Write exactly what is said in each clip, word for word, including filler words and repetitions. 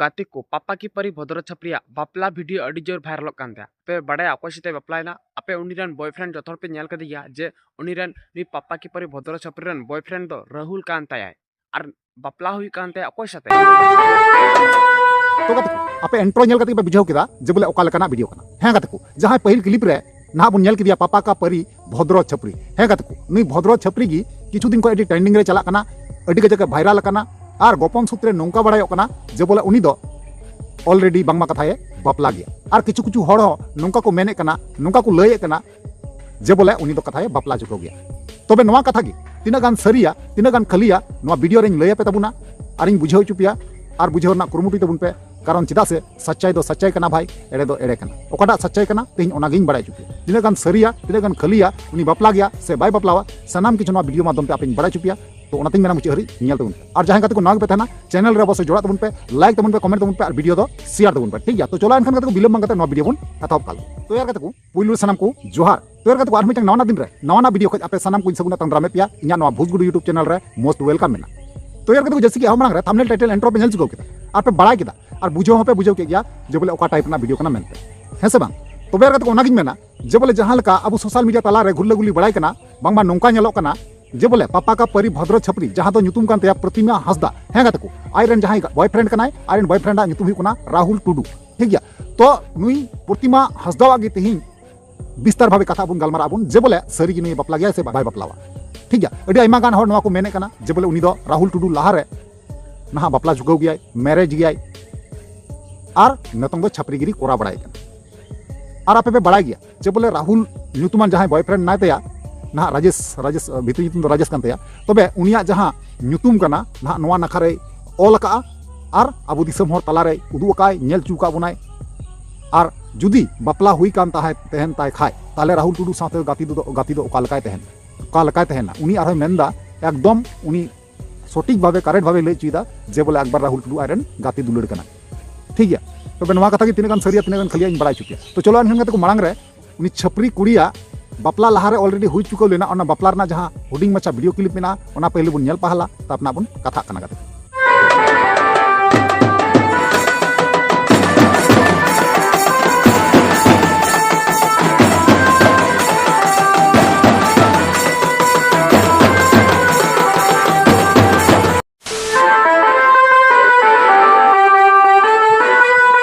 ᱜᱟᱛᱮ ᱠᱚ, ᱯᱟᱯᱟ ᱠᱤ ᱯᱟᱨᱤ ᱵᱷᱚᱫᱨᱚ ᱪᱷᱟᱯᱨᱤᱭᱟᱜ ᱵᱟᱯᱞᱟ ᱵᱷᱤᱰᱤᱭᱳ ᱟᱹᱰᱤ ᱡᱳᱨ ᱵᱷᱟᱭᱨᱟᱞᱚᱜ ᱠᱟᱱ ᱛᱟᱭᱟ᱾ ᱯᱮ ᱵᱟᱲᱟᱭᱟ ᱚᱠᱚᱭ ᱥᱟᱛᱮ ᱵᱟᱯᱞᱟᱭᱮᱱᱟ? ᱟᱯᱮ ᱩᱱᱤ ᱨᱮᱱ ᱵᱚᱭᱯᱷᱨᱮᱱᱰ ᱡᱚᱛᱚ ᱦᱚᱲ ᱯᱮ ᱧᱮᱞ ᱠᱟᱫᱮ ᱜᱮᱭᱟ ᱡᱮ ᱩᱱᱤ ᱨᱮᱱ, ᱱᱩᱭ ᱯᱟᱯᱟ ᱠᱤ ᱯᱟᱨᱤ ᱵᱷᱚᱫᱨᱚ ᱪᱷᱟᱯᱨᱤ ᱨᱮᱱ ᱵᱚᱭᱯᱷᱨᱮᱱᱰ ᱫᱚ ᱨᱟᱦᱩᱞ ᱠᱟᱱ ᱛᱟᱭᱟᱭ᱾ ᱟᱨ ᱵᱟᱯᱞᱟ ᱦᱩᱭᱩᱜ ᱠᱟᱱ ᱛᱟᱭᱟ ᱚᱠᱚᱭ ᱥᱟᱛᱮ? ᱛᱚ ᱜᱟᱛᱮ ᱠᱚ, ᱟᱯᱮ ᱤᱱᱴᱨᱳ ᱧᱮᱞ ᱠᱟᱛᱮ ᱜᱮᱯᱮ ᱵᱩᱡᱷᱟᱹᱣ ᱠᱮᱫᱟ ᱡᱮ ᱵᱚᱞᱮ ᱚᱠᱟ ᱞᱮᱠᱟᱱᱟᱜ ᱵᱷᱤᱰᱤᱭᱳ ᱠᱟᱱᱟ᱾ ᱦᱮᱸ ᱜᱟᱛᱮ ᱠᱚ, ᱡᱟᱦᱟᱸᱭ ᱯᱟᱹᱦᱤᱞ ᱠᱞᱤᱯ ᱨᱮ ᱱᱟᱦᱟᱜ ᱵᱚᱱ ᱧᱮᱞ ᱠᱮᱫᱮᱭᱟ ᱯᱟᱯᱟ ᱠᱟ ᱯᱟᱹᱨᱤ ᱵᱷᱚᱫᱨᱚ ᱪᱷᱟᱹᱯᱨᱤ᱾ ᱦᱮᱸ ᱜᱟᱛᱮ ᱠᱚ, ᱱᱩᱭ ᱵᱷᱚᱫᱨᱚ ᱪᱷᱟᱹᱯᱨᱤ ᱜᱮ ᱠᱤᱪᱷᱩ ᱫᱤᱱ ᱠᱷᱚᱱ ᱟᱹᱰᱤ ᱴᱨᱮᱱᱰᱤᱝ ᱨᱮ ᱪᱟᱞᱟᱜ ᱠᱟᱱᱟ, ᱟᱹᱰᱤ ᱠᱟᱡᱟᱠ ᱮ ᱵᱷᱟᱭᱨᱟᱞ ᱟᱠᱟᱱᱟ᱾ ᱟᱨ ᱜᱳᱯᱚᱱ ᱥᱩᱛᱨᱮ ᱱᱚᱝᱠᱟ ᱵᱟᱲᱟᱭᱚᱜ ᱠᱟᱱᱟ ᱡᱮ ᱵᱚᱞᱮ ᱩᱱᱤ ᱫᱚ ᱚᱞᱨᱮᱰᱤ ᱵᱟᱝᱢᱟ ᱠᱟᱛᱷᱟᱭᱮ ᱵᱟᱯᱞᱟ ᱜᱮᱭᱟ᱾ ᱟᱨ ᱠᱤᱪᱷᱩ ᱠᱤᱪᱷᱩ ᱦᱚᱲ ᱦᱚᱸ ᱱᱚᱝᱠᱟ ᱠᱚ ᱢᱮᱱᱮᱫ ᱠᱟᱱᱟ, ᱱᱚᱝᱠᱟ ᱠᱚ ᱞᱟᱹᱭᱮᱫ ᱠᱟᱱᱟ ᱡᱮ ᱵᱚᱞᱮ ᱩᱱᱤ ᱫᱚ ᱠᱟᱛᱷᱟᱭᱮ ᱵᱟᱯᱞᱟ ᱪᱩᱠᱟᱹᱣ ᱜᱮᱭᱟ᱾ ᱛᱚᱵᱮ ᱱᱚᱣᱟ ᱠᱟᱛᱷᱟ ᱜᱮ ᱛᱤᱱᱟᱹᱜ ᱜᱟᱱ ᱥᱟᱹᱨᱤᱭᱟ, ᱛᱤᱱᱟᱹᱜ ᱜᱟᱱ ᱠᱷᱟᱹᱞᱤᱭᱟ, ᱱᱚᱣᱟ ᱵᱷᱤᱰᱤᱭᱳ ᱨᱮᱧ ᱞᱟᱹᱭ ᱟᱯᱮ ᱛᱟᱵᱚᱱᱟ ᱟᱨᱤᱧ ᱵᱩᱡᱷᱟᱹᱣ ᱦᱚᱪᱚ ᱯᱮᱭᱟ᱾ ᱟᱨ ᱵᱩᱡᱷᱟᱹᱣ ᱨᱮᱱᱟᱜ ᱠᱩᱨᱩᱢᱩᱴᱩᱭ ᱛᱟᱵᱚᱱ ᱯᱮ, ᱠᱟᱨᱚᱱ ᱪᱮᱫᱟᱜ ᱥᱮ ᱥᱟᱪᱪᱟᱭ ᱫᱚ ᱥᱟᱪᱪᱟᱭ ᱠᱟᱱᱟ ᱵᱷᱟᱭ, ᱮᱲᱮ ᱫᱚ ᱮᱲᱮ ᱠᱟᱱᱟ᱾ ᱚᱠᱟᱴᱟᱜ ᱥᱟᱪᱪᱟᱭ ᱠᱟᱱᱟ ᱛᱮᱦᱮᱧ ᱚᱱᱟᱜᱤᱧ ᱵᱟᱲᱟᱭ ᱦᱚᱪᱚ ᱯᱮᱭᱟ᱾ ᱛᱤᱱᱟᱹᱜ ᱜᱟᱱ ᱥᱟᱹᱨᱤᱭᱟ, ᱛᱤᱱᱟᱹᱜ ᱜᱟᱱ ᱠᱷᱟᱹᱞᱤᱭᱟ, ᱩᱱᱤ ᱵᱟᱯᱞᱟ ᱜᱮᱭᱟ ᱥᱮ ᱵᱟᱭ ᱵᱟᱯᱞᱟᱣᱟ, ᱥᱟᱱᱟᱢ ᱠᱤᱪᱷᱩ ᱱᱚᱣᱟ ᱵᱷᱤᱰᱤᱭᱳ ᱢᱟᱫᱽᱫᱷᱚᱢ ᱛᱮ ᱟᱯᱮᱧ ᱵᱟᱲᱟᱭ ᱦᱚᱪᱚ ᱯᱮᱭᱟ᱾ ᱛᱚ ᱚᱱᱟᱛᱮᱧ ᱢᱮᱱᱟ ᱢᱩᱪᱟᱹᱫ ᱦᱟᱹᱨᱤᱡ ᱧᱮᱞ ᱛᱟᱵᱚᱱ ᱯᱮ᱾ ᱟᱨ ᱡᱟᱦᱟᱸᱭ ᱜᱟᱛᱮ ᱠᱚ ᱱᱟᱣᱟ ᱜᱮᱯᱮ ᱛᱟᱦᱮᱱᱟ, ᱪᱮᱱᱮᱞ ᱨᱮ ᱚᱵᱚᱥᱥᱳᱭ ᱡᱚᱲᱟᱜ ᱛᱟᱵᱚᱱ ᱯᱮ, ᱞᱟᱭᱤᱠ ᱛᱟᱵᱚᱱ ᱯᱮ, ᱠᱚᱢᱮᱱᱴ ᱛᱟᱵᱚᱱ ᱯᱮ ᱟᱨ ᱵᱷᱤᱰᱤᱭᱳ ᱫᱚ ᱥᱮᱭᱟᱨ ᱛᱟᱵᱚᱱ ᱯᱮ, ᱴᱷᱤᱠ ᱜᱮᱭᱟ? ᱛᱚ ᱪᱚᱞᱚ ᱮᱱᱠᱷᱟᱱ ᱜᱟᱛᱮ ᱠᱚ, ᱵᱤᱞᱚᱢ ᱵᱟᱝ ᱠᱟᱛᱮ ᱱᱚᱣᱟ ᱵᱷᱤᱰᱤᱭᱳ ᱵᱚᱱ ᱮᱛᱚᱦᱚᱵ ᱠᱟᱜ ᱞᱮᱜᱮ᱾ ᱛᱚ ᱭᱟᱨ ᱜᱟᱛᱮ ᱠᱚ, ᱯᱩᱭᱞᱩ ᱨᱮ ᱥᱟᱱᱟᱢ ᱠᱚ ᱡᱚᱦᱟᱨ᱾ ᱛᱚ ᱭᱟᱨ ᱜᱟᱛᱮ ᱠᱚ, ᱟᱨ ᱢᱤᱫᱴᱟᱝ ᱱᱟᱣᱟ ᱱᱟᱣᱟ ᱫᱤᱱ ᱨᱮ ᱱᱟᱣᱟ ᱱᱟᱣᱟ ᱵᱷᱤᱰᱤᱭᱳ ᱠᱷᱚᱡ ᱟᱯᱮ ᱥᱟᱱᱟᱢ ᱠᱚᱧ ᱥᱟᱹᱜᱩᱱ ᱟᱛᱟᱝ ᱫᱟᱨᱟᱢᱮᱫ ᱯᱮᱭᱟ ᱤᱧᱟᱹᱜ ᱱᱚᱣᱟ ᱵᱷᱩᱡᱽᱜᱩᱰᱩ YouTube ᱪᱮᱱᱮᱞ ᱨᱮ most welcome ᱢᱮᱱᱟᱜᱼᱟ᱾ ᱛᱚ ᱭᱟᱨ ᱜᱟᱛᱮ ᱠᱚ, ᱡᱮᱭᱥᱮ ᱠᱤ ᱮᱦᱚᱵ ᱢᱟᱲᱟᱝ ᱨᱮ ᱛᱷᱟᱢᱵᱱᱮᱞ, ᱴᱟᱭᱴᱮᱞ, ᱤᱱᱴᱨᱳ ᱯᱮ ᱧᱮᱞ ᱪᱩᱠᱟᱹᱣ ᱠᱮᱫᱟ ᱟᱨ ᱯᱮ ᱵᱟᱲᱟᱭ ᱠᱮᱫᱟ ᱟᱨ ᱵᱩᱡᱷᱟᱹᱣ ᱦᱚᱸᱯᱮ ᱵᱩᱡᱷᱟᱹᱣ ᱠᱮᱫ ᱜᱮᱭᱟ ᱡᱮ ᱵᱚᱞᱮ ᱚᱠᱟ ᱴᱟᱭᱤᱯ ᱨᱮᱱᱟᱜ ᱵᱷᱤᱰᱤᱭᱳ ᱠᱟᱱᱟ ᱢᱮᱱᱛᱮ, ᱦᱮᱸ ᱥᱮ ᱵᱟᱝ? ᱛᱚᱵᱮ ᱭᱟᱨ ᱜᱟᱛᱮ ᱠᱚ, ᱚᱱᱟᱜᱤᱧ ᱢᱮᱱᱟ ᱡᱮ ᱵᱚᱞᱮ ᱡᱟᱦᱟᱸ ᱞᱮᱠᱟ ᱟᱵᱚ ᱥᱳᱥᱟᱞ ᱢᱤᱰᱤᱭᱟ ᱛᱟᱞᱟ ᱨᱮ ᱜᱷᱩᱞᱞᱟᱹ ᱜᱷᱩᱞᱞᱤ ᱵᱟᱲᱟᱭ ᱠᱟᱱᱟ, ᱵᱟᱝᱢᱟ ᱱᱚᱝᱠᱟ ᱧᱮᱞᱚᱜ ᱠᱟᱱᱟ ᱡᱮ ᱵᱚᱞᱮ ᱯᱟᱯᱟ ᱠᱟ ᱯᱟᱹᱨᱤ ᱵᱷᱚᱫᱨᱚ ᱪᱷᱟᱯᱨᱤ, ᱡᱟᱦᱟᱸ ᱫᱚ ᱧᱩᱛᱩᱢ ᱠᱟᱱ ᱛᱟᱭᱟ ᱯᱨᱚᱛᱤᱢᱟ ᱦᱟᱸᱥᱫᱟ, ᱦᱮᱸ ᱜᱟᱛᱮ ᱠᱚ, ᱟᱡ ᱨᱮᱱ ᱡᱟᱦᱟᱸᱭ ᱵᱚᱭᱯᱷᱨᱮᱱᱰ ᱠᱟᱱᱟᱭ, ᱟᱡ ᱨᱮᱱ ᱵᱚᱭᱯᱷᱨᱮᱱᱰ ᱟᱜ ᱧᱩᱛᱩᱢ ᱦᱩᱭᱩᱜ ᱠᱟᱱᱟ ᱨᱟᱦᱩᱞ ᱴᱩᱰᱩ, ᱴᱷᱤᱠ ᱜᱮᱭᱟ? ᱛᱚ ᱱᱩᱭ ᱯᱨᱚᱛᱤᱢᱟ ᱦᱟᱸᱥᱫᱟᱣᱟᱜ ᱜᱮ ᱛᱮᱦᱮᱧ ᱵᱤᱥᱛᱟᱨ ᱵᱷᱟᱵᱮ ᱠᱟᱛᱷᱟ ᱵᱚᱱ ᱜᱟᱞᱢᱟᱨᱟᱜ ᱟᱵᱚᱱ ᱡᱮ ᱵᱚᱞᱮ ᱥᱟᱹᱨᱤ ᱜᱮ ᱱᱩᱭ ᱵᱟᱯᱞᱟ ᱜᱮᱭᱟᱭ ᱥᱮ ᱵᱟᱭ ᱵᱟᱯᱞᱟᱣᱟ, ᱴᱷᱤᱠ ᱜᱮᱭᱟ? ᱟᱹᱰᱤ ᱟᱭᱢᱟ ᱜᱟᱱ ᱦᱚᱲ ᱱᱚᱣᱟ ᱠᱚ ᱢᱮᱱᱮᱫ ᱠᱟᱱᱟ ᱡᱮ ᱵᱚᱞᱮ ᱩᱱᱤ ᱫᱚ ᱨᱟᱦᱩᱞ ᱴᱩᱰᱩ ᱞᱟᱦᱟᱨᱮ ᱱᱟᱦᱟᱜ ᱵᱟᱯᱞᱟ ᱪᱩᱠᱟᱹᱣ ᱜᱮᱭᱟᱭ, ᱢᱮᱨᱮᱡᱽ ᱜᱮᱭᱟᱭ, ᱟᱨ ᱱᱤᱛᱚᱝ ᱫᱚ ᱪᱷᱟᱯᱨᱤᱜᱤᱨᱤ ᱠᱚᱨᱟᱣ ᱵᱟᱲᱟᱭᱮᱫ ᱠᱟᱱᱟ᱾ ᱟᱨ ᱟᱯᱮ ᱯᱮ ᱵᱟᱲᱟᱭ ᱜᱮᱭᱟ ᱡᱮ ᱵᱚᱞᱮ ᱨᱟᱦᱩᱞ ᱧᱩᱛᱩᱢᱟᱱ ᱡᱟᱦᱟᱸᱭ ᱵᱚᱭᱯᱷᱨᱮᱱᱰ ᱢᱮᱱᱟᱭ ᱛᱟᱭᱟ, ᱱᱟᱦᱟᱜ ᱨᱟᱡᱮᱥ, ᱨᱟᱡᱮᱥ, ᱵᱷᱤᱛᱨᱤ ᱧᱩᱛᱩᱢ ᱫᱚ ᱨᱟᱡᱮᱥ ᱠᱟᱱ ᱛᱟᱭᱟ, ᱛᱚᱵᱮ ᱩᱱᱤᱭᱟᱜ ᱡᱟᱦᱟᱸ ᱧᱩᱛᱩᱢ ᱠᱟᱱᱟ ᱱᱟᱦᱟᱜ ᱱᱚᱣᱟ ᱱᱟᱠᱷᱟ ᱨᱮᱭ ᱚᱞ ᱟᱠᱟᱜᱼᱟ ᱟᱨ ᱟᱵᱚ ᱫᱤᱥᱚᱢ ᱦᱚᱲ ᱛᱟᱞᱟᱨᱮᱭ ᱩᱫᱩᱜ ᱟᱠᱟᱫ, ᱧᱮᱞ ᱦᱚᱪᱚ ᱟᱠᱟᱫ ᱵᱚᱱᱟᱭ᱾ ᱟᱨ ᱡᱩᱫᱤ ᱵᱟᱯᱞᱟ ᱦᱩᱭ ᱠᱟᱱ ᱛᱟᱦᱮᱸ, ᱛᱟᱦᱮᱱ ᱛᱟᱭ ᱠᱷᱟᱡ, ᱛᱟᱦᱞᱮ ᱨᱟᱦᱩᱞ ᱴᱩᱰᱩ ᱥᱟᱶᱛᱮ ᱜᱟᱛᱮ ᱫᱚ, ᱜᱟᱛᱮ ᱫᱚ ᱚᱠᱟ ᱞᱮᱠᱟᱭ ᱛᱟᱦᱮᱱ, ᱚᱠᱟ ᱞᱮᱠᱟᱭ ᱛᱟᱦᱮᱱᱟ? ᱩᱱᱤ ᱟᱨᱦᱚᱸᱭ ᱢᱮᱱᱫᱟ, ᱮᱠᱫᱚᱢ ᱩᱱᱤ ᱥᱚᱴᱷᱤᱠ ᱵᱷᱟᱵᱮ, ᱠᱟᱨᱮᱠᱴ ᱵᱷᱟᱵᱮ ᱞᱟᱹᱭ ᱦᱚᱪᱚᱭᱮᱫᱟ ᱡᱮ ᱵᱚᱞᱮ ᱮᱠᱵᱟᱨ ᱨᱟᱦᱩᱞ ᱴᱩᱰᱩ ᱟᱡᱨᱮᱱ ᱜᱟᱛᱮ ᱫᱩᱞᱟᱹᱲ ᱠᱟᱱᱟ, ᱴᱷᱤᱠ ᱜᱮᱭᱟ? ᱛᱚᱵᱮ ᱱᱚᱣᱟ ᱠᱟᱛᱷᱟ ᱜᱮ ᱛᱤᱱᱟᱹᱜ ᱜᱟᱱ ᱥᱟᱹᱨᱤᱭᱟ, ᱛᱤᱱᱟᱹᱜ ᱜᱟᱱ ᱠᱷᱟᱹᱞᱤᱭᱟ, ᱤᱧ ᱵᱟᱲᱟᱭ ᱦᱚᱪᱚ ᱯᱮᱭᱟ᱾ ᱛᱚ ᱪᱚᱞᱚ ᱮᱱᱠᱷᱟᱱ ᱜᱟᱛᱮ ᱠᱚ, ᱢᱟᱲᱟᱝ ᱨᱮ ᱩᱱᱤ ᱪᱷᱟᱹᱯᱨᱤ ᱠᱩᱲᱤᱭᱟᱜ ᱵᱟᱯᱞᱟ ᱞᱟᱦᱟᱨᱮ ᱚᱞᱨᱮᱰᱤ ᱦᱩᱭ ᱪᱩᱠᱟᱹᱣ ᱞᱮᱱᱟ, ᱚᱱᱟ ᱵᱟᱯᱞᱟ ᱨᱮᱱᱟᱜ ᱡᱟᱦᱟᱸ ᱦᱩᱰᱤᱧ ᱢᱟᱪᱷᱟ ᱵᱷᱤᱰᱤᱭᱳ ᱠᱞᱤᱯ ᱢᱮᱱᱟᱜᱼᱟ, ᱚᱱᱟ ᱯᱟᱹᱦᱤᱞ ᱵᱚᱱ ᱧᱮᱞ ᱯᱟᱦᱞᱟ, ᱛᱟᱨᱯᱚᱨ ᱱᱟᱜ ᱵᱚᱱ ᱠᱟᱛᱷᱟᱜ ᱠᱟᱱᱟ ᱜᱟᱛᱮ ᱠᱚ᱾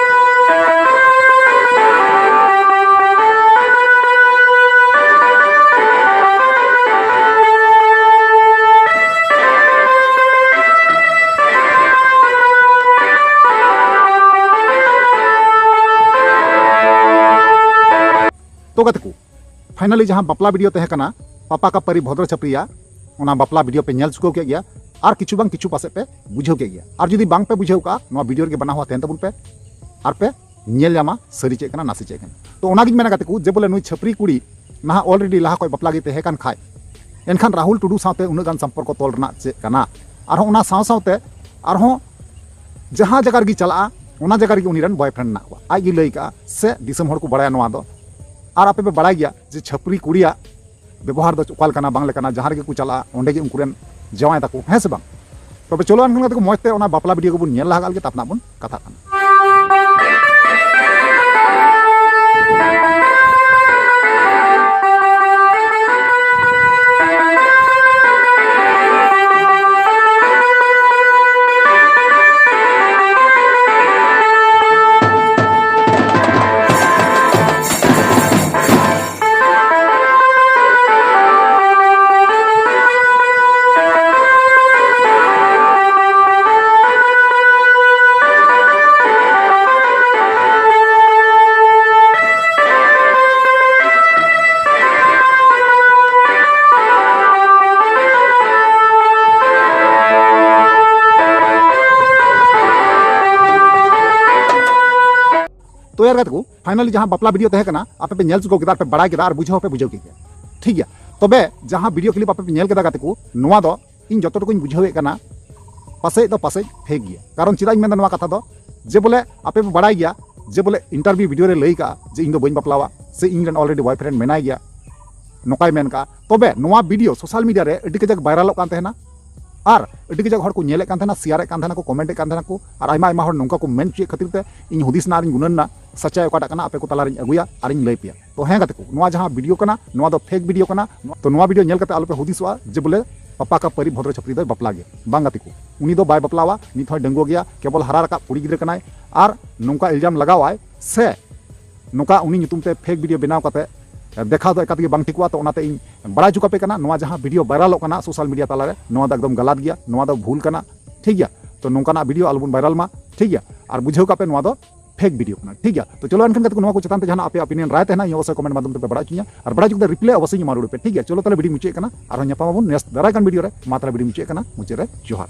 ᱛᱚ ᱜᱟᱛᱮ ᱠᱚ, finally ᱡᱟᱦᱟᱸ ᱵᱟᱯᱞᱟ ᱵᱷᱤᱰᱤᱭᱳ ᱛᱟᱦᱮᱸ ᱠᱟᱱᱟ ᱯᱟᱯᱟ ᱠᱟ ᱯᱟᱨᱤ ᱵᱷᱚᱫᱨᱚ ᱪᱷᱟᱯᱨᱤᱭᱟ, ᱚᱱᱟ ᱵᱟᱯᱞᱟ ᱵᱷᱤᱰᱤᱭᱳ ᱯᱮ ᱧᱮᱞ ᱪᱩᱠᱟᱹᱣ ᱠᱮᱫ ᱜᱮᱭᱟ, ᱟᱨ ᱠᱤᱪᱷᱩ ᱵᱟᱝ ᱠᱤᱪᱷᱩ ᱯᱟᱥᱮᱡ ᱯᱮ ᱵᱩᱡᱷᱟᱹᱣ ᱠᱮᱫ ᱜᱮᱭᱟ᱾ ᱟᱨ ᱡᱩᱫᱤ ᱵᱟᱝ ᱯᱮ ᱵᱩᱡᱷᱟᱹᱣ ᱠᱟᱜᱼᱟ, ᱱᱚᱣᱟ ᱵᱷᱤᱰᱤᱭᱳ ᱨᱮᱜᱮ ᱵᱟᱱᱟ ᱦᱚᱲ ᱛᱟᱦᱮᱱ ᱛᱟᱵᱚᱱ ᱯᱮ, ᱟᱨ ᱯᱮ ᱧᱮᱞ ᱧᱟᱢᱟ ᱥᱟᱹᱨᱤ ᱪᱮᱫ ᱠᱟᱱᱟ ᱱᱟᱥᱮ ᱪᱮᱫ ᱠᱟᱱᱟ᱾ ᱛᱚ ᱚᱱᱟᱜᱤᱧ ᱢᱮᱱᱟ ᱜᱟᱛᱮ ᱠᱚ, ᱡᱮ ᱵᱚᱞᱮ ᱱᱩᱭ ᱪᱷᱟᱹᱯᱨᱤ ᱠᱩᱲᱤ ᱱᱟᱦᱟᱜ already ᱞᱟᱦᱟ ᱠᱷᱚᱱ ᱵᱟᱯᱞᱟ ᱜᱮ ᱛᱟᱦᱮᱸ ᱠᱟᱱ ᱠᱷᱟᱡ, ᱮᱱᱠᱷᱟᱱ ᱨᱟᱦᱩᱞ ᱴᱩᱰᱩ ᱥᱟᱶᱛᱮ ᱩᱱᱟᱹᱜ ᱜᱟᱱ ᱥᱚᱢᱯᱚᱨᱠᱚ ᱛᱚᱞ ᱨᱮᱱᱟᱜ ᱪᱮᱫ ᱠᱟᱱᱟ? ᱟᱨᱦᱚᱸ ᱚᱱᱟ ᱥᱟᱶ ᱥᱟᱶᱛᱮ ᱟᱨᱦᱚᱸ ᱡᱟᱦᱟᱸ ᱡᱟᱭᱜᱟ ᱨᱮᱜᱮ ᱪᱟᱞᱟᱜᱼᱟ, ᱚᱱᱟ ᱡᱟᱭᱜᱟ ᱨᱮᱜᱮ ᱩᱱᱤ ᱨᱮᱱ boyfriend ᱢᱮᱱᱟᱜ ᱠᱚᱣᱟ, ᱟᱡ ᱜᱮ ᱞᱟᱹᱭ ᱠᱟᱜᱼᱟ, ᱥᱮ ᱫᱤᱥᱚᱢ ᱦᱚᱲ ᱠᱚ ᱵᱟᱲᱟᱭᱟ ᱱᱚᱣᱟ ᱫᱚ᱾ ᱟᱨ ᱟᱯᱮ ᱯᱮ ᱵᱟᱲᱟᱭ ᱜᱮᱭᱟ ᱡᱮ ᱪᱷᱟᱹᱯᱨᱤ ᱠᱩᱲᱤᱭᱟᱜ ᱵᱮᱵᱚᱦᱟᱨ ᱫᱚ ᱚᱠᱟ ᱞᱮᱠᱟᱱᱟ ᱵᱟᱝ ᱞᱮᱠᱟᱱᱟ, ᱡᱟᱦᱟᱸ ᱨᱮᱜᱮ ᱠᱚ ᱪᱟᱞᱟᱜᱼᱟ ᱚᱸᱰᱮ ᱜᱮ ᱩᱱᱠᱩ ᱨᱮᱱ ᱡᱟᱶᱟᱭ ᱛᱟᱠᱚ, ᱦᱮᱸ ᱥᱮ ᱵᱟᱝ? ᱛᱚᱵᱮ ᱪᱚᱞᱚ ᱮᱱᱠᱷᱟᱱ ᱜᱟᱛᱮ ᱠᱚ, ᱢᱚᱡᱽ ᱛᱮ ᱚᱱᱟ ᱵᱟᱯᱞᱟ ᱵᱷᱤᱰᱤᱭᱳ ᱜᱮᱵᱚᱱ ᱧᱮᱞ ᱞᱟᱦᱟ ᱠᱟᱜ ᱞᱮᱜᱮ, ᱛᱟᱨᱯᱚᱨ ᱱᱟᱜ ᱵᱚᱱ ᱠᱟᱛᱷᱟᱜ ᱠᱟᱱᱟ᱾ ᱛᱚ ᱭᱟᱨ ᱜᱟᱛᱮ ᱠᱚ, finally ᱡᱟᱦᱟᱸ ᱵᱟᱯᱞᱟ ᱵᱷᱤᱰᱤᱭᱳ ᱛᱟᱦᱮᱸ ᱠᱟᱱᱟ, ᱟᱯᱮ ᱯᱮ ᱧᱮᱞ ᱪᱩᱠᱟᱹᱣ ᱠᱮᱫᱟ, ᱟᱨ ᱯᱮ ᱵᱟᱲᱟᱭ ᱠᱮᱫᱟ, ᱟᱨ ᱵᱩᱡᱷᱟᱹᱣ ᱦᱚᱸᱯᱮ ᱵᱩᱡᱷᱟᱹᱣ ᱠᱮᱫ ᱜᱮᱭᱟ, ᱴᱷᱤᱠ ᱜᱮᱭᱟ᱾ ᱛᱚᱵᱮ ᱡᱟᱦᱟᱸ ᱵᱷᱤᱰᱤᱭᱳ ᱠᱞᱤᱯ ᱟᱯᱮ ᱯᱮ ᱧᱮᱞ ᱠᱮᱫᱟ ᱜᱟᱛᱮ ᱠᱚ, ᱱᱚᱣᱟ ᱫᱚ ᱤᱧ ᱡᱚᱛᱚ ᱴᱩᱠᱩᱧ ᱵᱩᱡᱷᱟᱹᱣᱮᱫ ᱠᱟᱱᱟ, ᱯᱟᱥᱮᱡ ᱫᱚ ᱯᱟᱥᱮᱡ fake ᱜᱮᱭᱟ᱾ ᱠᱟᱨᱚᱱ ᱪᱮᱫᱟᱜ ᱤᱧ ᱢᱮᱱᱫᱟ ᱱᱚᱣᱟ ᱠᱟᱛᱷᱟ ᱫᱚ, ᱡᱮ ᱵᱚᱞᱮ ᱟᱯᱮ ᱯᱮ ᱵᱟᱲᱟᱭ ᱜᱮᱭᱟ ᱡᱮ ᱵᱚᱞᱮ interview ᱵᱷᱤᱰᱤᱭᱳ ᱨᱮ ᱞᱟᱹᱭ ᱠᱟᱜᱼᱟ ᱡᱮ ᱤᱧ ᱫᱚ ᱵᱟᱹᱧ ᱵᱟᱯᱞᱟᱣᱟ, ᱥᱮ ᱤᱧ ᱨᱮᱱ already boyfriend ᱢᱮᱱᱟᱭ ᱜᱮᱭᱟ, ᱱᱚᱝᱠᱟᱭ ᱢᱮᱱ ᱠᱟᱜᱼᱟ᱾ ᱛᱚᱵᱮ ᱱᱚᱣᱟ ᱵᱷᱤᱰᱤᱭᱳ social media ᱨᱮ ᱟᱹᱰᱤ ᱠᱟᱡᱟᱠ ᱵᱷᱟᱭᱨᱟᱞᱚᱜ ᱠᱟᱱ ᱛᱟᱦᱮᱱᱟ, ᱟᱨ ᱟᱹᱰᱤ ᱠᱟᱡᱟᱠ ᱦᱚᱲ ᱠᱚ ᱧᱮᱞᱮᱫ ᱠᱟᱱ ᱛᱟᱦᱮᱱᱟ, ᱥᱮᱭᱟᱨᱮᱫ ᱠᱟᱱ ᱛᱟᱦᱮᱱᱟ ᱠᱚ, ᱠᱚᱢᱮᱱᱴᱮᱫ ᱠᱟᱱ ᱛᱟᱦᱮᱱᱟ ᱠᱚ, ᱟᱨ ᱟᱭᱢᱟ ᱟᱭᱢᱟ ᱦᱚᱲ ᱱᱚᱝᱠᱟ ᱠᱚ ᱢᱮᱱ ᱦᱚᱪᱚᱭᱮᱫ ᱠᱷᱟᱹᱛᱤᱨ ᱛᱮ ᱤᱧ ᱦᱩᱫᱤᱥ ᱨᱮᱱᱟᱜ ᱟᱨᱤᱧ ᱜᱩᱱᱟᱹᱱ ᱮᱱᱟ, ᱥᱟᱪᱟᱭ ᱚᱠᱟᱴᱟᱜ ᱠᱟᱱᱟ ᱟᱯᱮ ᱠᱚ ᱛᱟᱞᱟᱨᱤᱧ ᱟᱹᱜᱩᱭᱟ ᱟᱨᱤᱧ ᱞᱟᱹᱭ ᱯᱮᱭᱟ᱾ ᱛᱚ ᱦᱮᱸ ᱜᱟᱛᱮ ᱠᱚ, ᱱᱚᱣᱟ ᱡᱟᱦᱟᱸ ᱵᱷᱤᱰᱤᱭᱳ ᱠᱟᱱᱟ, ᱱᱚᱣᱟ ᱫᱚ fake ᱵᱷᱤᱰᱤᱭᱳ ᱠᱟᱱᱟ᱾ ᱛᱚ ᱱᱚᱣᱟ ᱵᱷᱤᱰᱤᱭᱳ ᱧᱮᱞ ᱠᱟᱛᱮ ᱟᱞᱚᱯᱮ ᱦᱩᱫᱤᱥᱚᱜᱼᱟ ᱡᱮ ᱵᱚᱞᱮ ᱯᱟᱯᱟ ᱠᱟ ᱯᱟᱹᱨᱤ ᱵᱷᱚᱫᱨᱚ ᱪᱷᱟᱹᱯᱨᱤ ᱫᱚᱭ ᱵᱟᱯᱞᱟ ᱜᱮᱭᱟ, ᱵᱟᱝ ᱜᱟᱛᱮ ᱠᱚ, ᱩᱱᱤ ᱫᱚ ᱵᱟᱭ ᱵᱟᱯᱞᱟᱣᱟ, ᱱᱤᱛ ᱦᱚᱸᱭ ᱰᱟᱺᱜᱩᱣᱟᱹ ᱜᱮᱭᱟ, ᱠᱮᱵᱚᱞ ᱦᱟᱨᱟ ᱨᱟᱠᱟᱵ ᱠᱩᱲᱤ ᱜᱤᱫᱽᱨᱟᱹ ᱠᱟᱱᱟᱭ᱾ ᱟᱨ ᱱᱚᱝᱠᱟ ᱤᱞᱡᱟᱢ ᱞᱟᱜᱟᱣᱟᱭ ᱥᱮ ᱱᱚᱝᱠᱟ ᱩᱱᱤ ᱧᱩᱛᱩᱢ ᱛᱮ fake ᱵᱷᱤᱰᱤᱭᱳ ᱵᱮᱱᱟᱣ ᱠᱟᱛᱮ ᱫᱮᱠᱷᱟᱣ ᱫᱚ ᱮᱠᱟᱞ ᱛᱮᱜᱮ ᱵᱟᱝ ᱴᱷᱤᱠᱚᱜᱼᱟ᱾ ᱛᱚ ᱚᱱᱟᱛᱮ ᱤᱧ ᱵᱟᱲᱟᱭ ᱦᱚᱪᱚ ᱠᱟᱯᱮ ᱠᱟᱱᱟ, ᱱᱚᱣᱟ ᱡᱟᱦᱟᱸ ᱵᱷᱤᱰᱤᱭᱳ ᱵᱷᱟᱭᱨᱟᱞᱚᱜ ᱠᱟᱱᱟ social media ᱛᱟᱞᱟᱨᱮ, ᱱᱚᱣᱟ ᱫᱚ ᱮᱠᱫᱚᱢ ᱜᱟᱞᱟᱛ ᱜᱮᱭᱟ, ᱱᱚᱣᱟ ᱫᱚ ᱵᱷᱩᱞ ᱠᱟᱱᱟ, ᱴᱷᱤᱠ ᱜᱮᱭᱟ? ᱛᱚ ᱱᱚᱝᱠᱟᱱᱟᱜ ᱵᱷᱤᱰᱤᱭᱳ ᱟᱞᱚᱵᱚᱱ ᱵᱷᱟᱭᱨᱟᱞ ᱢᱟ, ᱴᱷᱤᱠ ᱜᱮᱭᱟ? ᱟᱨ ᱵᱩᱡᱷᱟᱹᱣ ᱠᱟᱜ ᱯᱮ, ᱱᱚᱣᱟ ᱫᱚ ᱯᱷᱮᱠ ᱵᱷᱤᱰᱤᱭᱳ ᱠᱟᱱᱟ, ᱴᱷᱤᱠ ᱜᱮᱭᱟ? ᱛᱚ ᱪᱚᱞᱚ ᱮᱱᱠᱷᱟᱱ ᱜᱟᱛᱮ ᱠᱚ, ᱱᱚᱣᱟ ᱠᱚ ᱪᱮᱛᱟᱱ ᱛᱮ ᱡᱟᱦᱟᱱᱟᱜ ᱟᱯᱮᱭᱟᱜ ᱚᱯᱤᱱᱤᱭᱚᱱ, ᱨᱟᱭ ᱛᱟᱦᱮᱱᱟ, ᱤᱧ ᱚᱵᱚᱥᱥᱳᱭ ᱠᱚᱢᱮᱱᱴ ᱢᱟᱫᱽᱫᱷᱚᱢ ᱛᱮᱯᱮ ᱵᱟᱲᱟᱭ ᱦᱚᱪᱚᱧᱟ, ᱟᱨ ᱵᱟᱲᱟᱭ ᱦᱚᱪᱚ ᱠᱟᱛᱮ ᱨᱤᱯᱞᱟᱭ ᱚᱵᱚᱥᱥᱳᱭ ᱤᱧ ᱮᱢᱟ ᱨᱩᱣᱟᱹᱲ ᱯᱮ, ᱴᱷᱤᱠ ᱜᱮᱭᱟ? ᱪᱚᱞᱚ ᱛᱟᱦᱚᱞᱮ ᱵᱷᱤᱰᱤᱭᱳ ᱢᱩᱪᱟᱹᱫ ᱠᱟᱱᱟ, ᱟᱨᱦᱚᱸ ᱧᱟᱯᱟᱢ ᱟᱵᱚᱱ ᱱᱮᱠᱥᱴ ᱫᱟᱨᱟᱭ ᱠᱟᱱ ᱵᱷᱤᱰᱤᱭᱳ ᱨᱮ᱾ ᱢᱟ ᱛᱟᱦᱚᱞᱮ ᱵᱷᱤᱰᱤᱭᱳ ᱢᱩᱪᱟᱹᱫ ᱠᱟᱱᱟ, ᱢᱩᱪᱟᱹᱫ ᱨᱮ ᱡᱚᱦᱟᱨ᱾